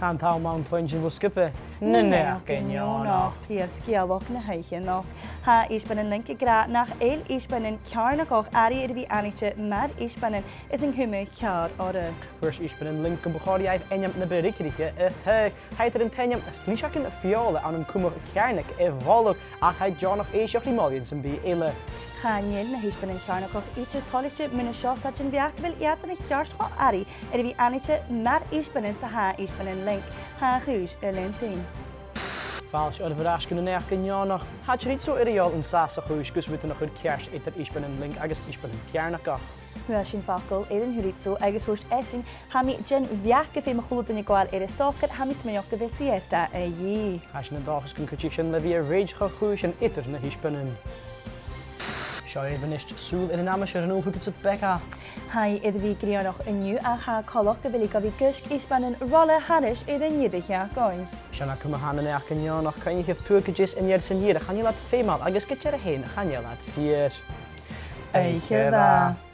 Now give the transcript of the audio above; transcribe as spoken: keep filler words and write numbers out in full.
An t-àm ann cluinntinn bho sgioba na Naidheachdan Neònach. Prìomh sgeulachd na h-oidhche a-nochd. Tha Isbean an Linc ag ràdh nach eil isbean ceàrnagach airidh air a bhith aithnichte mar isbean is an cumadh ceàrr orra. Thuirt Isbean an Linc gum bu chòir dhaibh ainm na bu fhreagarraiche a thaghadh. Tha iad air an t-ainm sliseagan feòla ann an cumadh ceàrnag a mholadh, ach tha iad deònach èisteachd ri molaidhean sam bith eile. Chan eil na h-isbeanan ceàrnagach idir toilichte mun a seo, 's e sin a bheachd gu bheil iadsan a cheart cho airidh air a bhith aithnichte mar isbeanan 's a tha Isbean an Linc. Tha a' chùis a' leantainn. Fàilte oirbh air ais gu na Naidheachdan Neònach. Tha chorizo air a dhol an sàs sa chùis gus rudan a chur ceart eadar Isbean an Linc agus isbeanan ceàrnagach. Fhuair sinn facal air an chorizo agus thuirt esan, "Tha mi den bheachd gum feum a h-uile duine gabhail air a socair, tha mi a' smaoineachadh gu bheil siesta a dhìth." Tha sinn an dòchas gun cuidich sin le bhith a' rèiteachadh chùisean eadar na h-isbeanan. Seo oirbh a-nis sùil air an aimsir an uair sin, Becca. Tha i air a bhith grianach an-diugh ach tha coltach gu bheil i gu bhith ag èisteachd ri isbeanan rola thairis air an deireadh-sheachdain. Sin agaibh na Naidheachdan Neònach. Cuimhnichibh, tuath gu deas an deireadh-sheachdain, chan eil iad feumail agus gu dearbh fhèin chan eil iad fìor. Oidhche mhath.